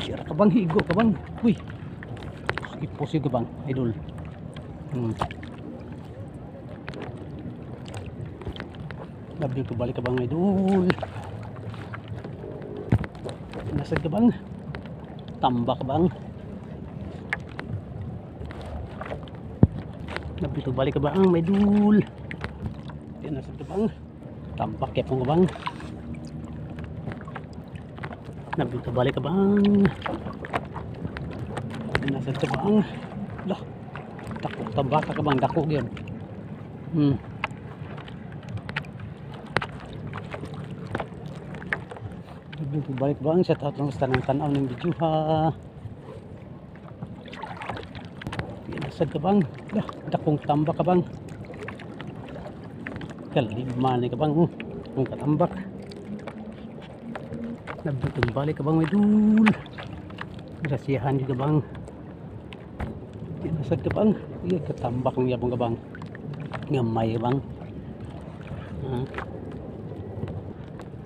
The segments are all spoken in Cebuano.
Tira ka bang, higo ka bang. Uy. Ipusi ka bang, idol. Love you ko balik ka bang, idol. Nasad ka bang? Tamba ka bang? Love you to balik ka bang, idol. Nasad ka bang? Tambak kaya pong ka bang? Love you to balik ka bang? Nasad ka bang? Lah. Dako tambaka ka bang, dako gyud. Balik bang, shout out lang sa tanang tanaw ng video ha. Nasad ka bang? Lah, dakong tambak ka bang? Kalima ni ka bang? Kung katambak. Nabutong balik ka bang, idol? Grasyahan juga bang. Nasad ka bang? Iya, katambak ng yabong ka bang? Ngamay ka bang? Ha?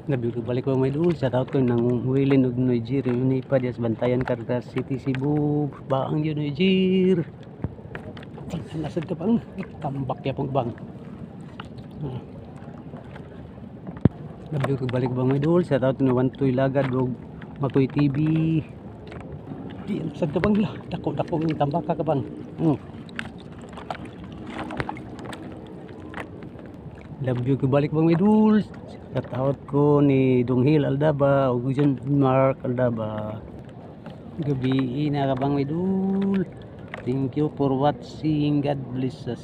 Nabiro balik ko may dul. Shout out ko ng Wilin ug Nigeria Unipa dias Bantayan, Cagayan City, Cebu. Baang yun Niger. Nasad ka bang? Tambak ya pong bang. Nabiro balik bang may dul. Shout out ni Wantoy Lagad ug Makoy TV. Di nasad ka bang lah. Dako dako ng tambaka ka bang. Love you ko balik bang may dul. Shout out ko ni Dunghil Aldaba ug John Mark Aldaba. Gabi na ka bang may dul. Thank you for watching. God bless us.